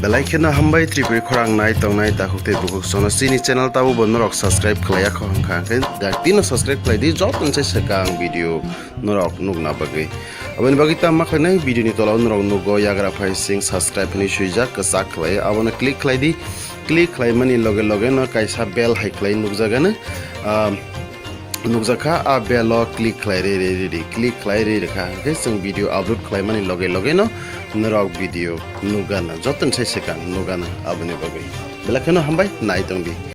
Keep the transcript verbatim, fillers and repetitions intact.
Belai kheno hambai Tripuri khorang nai tongnai takhuk tei bukhuk sono chini channel tabo bo norok subscribe khlaiya kho hwnkha hwnkhe dak tino subscribe khlai di joto ni se swkang video norok nukna bagwi. Aboni bagwi tamo khlainai video ni tola o norok nugo yagra phai sing subscribe hinwi swijak kwchak khlai abono click khlai di. Click khlaimani loge loge no kaisa bell hai khlai nukjagano. Ah, nukjakha, a bell o click khlai re re re di, click khlai re re kha hwnkhe chwng video upload khlaimani loge loge no norok video nukgana, joto ni sai swkang nukgana. Aboni bagwi belai kheno hambai nai tong di.